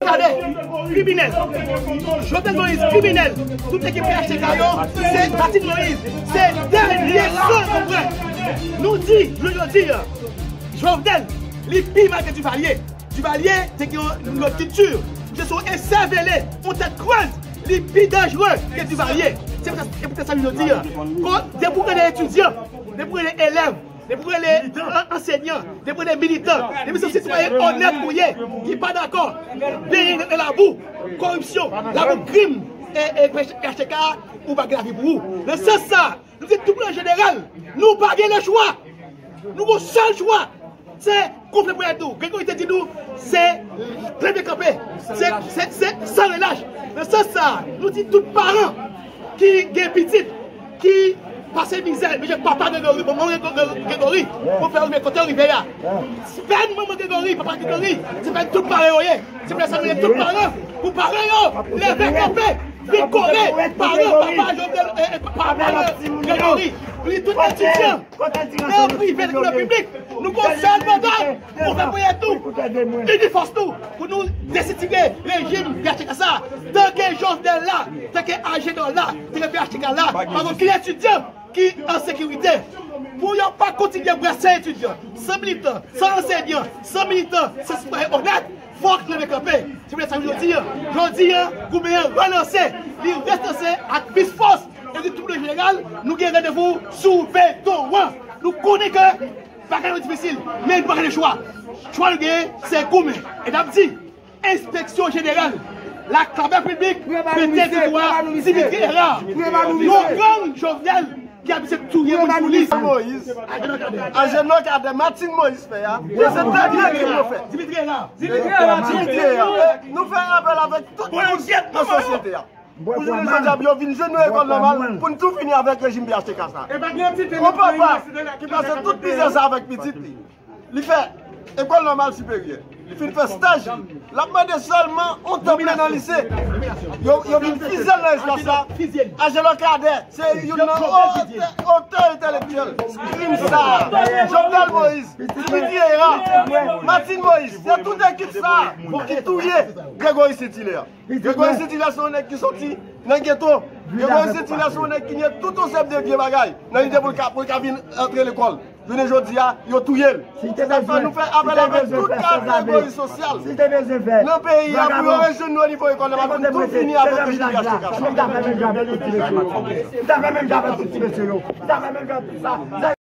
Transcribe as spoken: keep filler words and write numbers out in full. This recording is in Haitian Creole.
Gade, kriminèl. Jovenel Moïse, kriminèl. Tout ekip P H T K yo, se Martine Moïse. Se dènye san yo pran. Nou di, jodi a, Jovenel, li pi mal ke Duvalier. Duvalier te gen yon lòt kilti. Misye se yon esèvele, yon tèt krèz. Li pi danjere ke Duvalier. Se pou sa, se pou sa jodi a. Kon, depi w gen de etidyan, depi w gen de elèv, depi w rele an-, ansenyan, depi w rele militan, depi se yon sitwayen onèt ou ye, ki pa dakò, benyen nan labou, kòripsyon, labou, krim, e, e, P H T K, ou pa gen lavi pou ou. Nan sans sa, nou di tout mwen jeneral, nou pa gen lechwa. Nou gon sèl chwa. Se gonfle ponyèt nou. Gregory te di nou, se leve kanpe. Se, se, se san relach. Nan sans sa, nou di tout paran ki gen pitit, ki pase mizè, mesye papa Gregory, manman Gre-, Gre-, Gregory, pou fè rive kote yo rive a. Se pèn manman Gregory, papa Gregory, se pèn tout paran yo ye. Se pou sa nou di tout paran, pou paran yo, leve kanpe, vin kore, paran, papa Jovenel, e, e, papa Gregory, pou li tout etidyan, nan prive, nan lekòl piblik, nou gon sèl manda, pou fè ponyèt nou, ini fòs nou, pou nou desitire rejim P H T K sa, tanke Jovenel la, tanke Agenor la, tanke P H T K la, pa gen okenn etidyan ki an sekirite. Pou yo pa kontinye brase etidyan, san militan, san ansenyan, san militan, san sitwayen onèt, fòk leve kanpe. Se pou sa jodi a, jodi a, goumen an relanse, li relanse ak plis fòs. E di tout mwen jeneral, nou gen randevou sou venntwa. Nou konnen ke bagay yo difisil, men nou pa gen chwa. Chwa nou genyen, se goumen. E n ap di, enspeksyon jeneral, laklamè piblik, mete sou dwa Dimitri Hérard. Yon gang Jovenel ki abitye touye moun pou li. Moïse, Agenor Cadet, Martine Moïse fè a, se dènye krim yo fè. Dimitri Hérard. Dimitri Hérard. E nou fè apèl avèk tout moun nan sosyete a. Pou jounen jodi a, pou yo vin jwenn nou lekòl nòmal, pou n tou fini avèk rejim P H T K sa. Yon papa ki pase tout mizè sa avèk pitit li. Li fè lekòl nòmal siperyè. Li fin fè staj li. L ap mande sèlman yon tanple nan lise. Yo, yo vin fizye l nan espas la. Agenor Cadet, se youn nan otè, otè entèlektyèl krim sa a. Jovenel Moïse, Dimitri Hérard, Martine Moïse, se tout ekip sa a ki touye Gregory Saint-Hilaire. Gregory Saint-Hilaire se yon nèg ki soti nan geto. Gregory Saint-Hilaire se yon nèg ki gen tout yon sèt de vye bagay nan lide pou l ka, pou l ka vin antre lekòl. Jounen jodi a, yo touye l. Se sa k fè nou fè apèl avèk tout kategori sosyal nan peyi a pou yo rejwenn nou onivo lekòl nòmal, pou nou tou fini avèk rejim P H T K sa.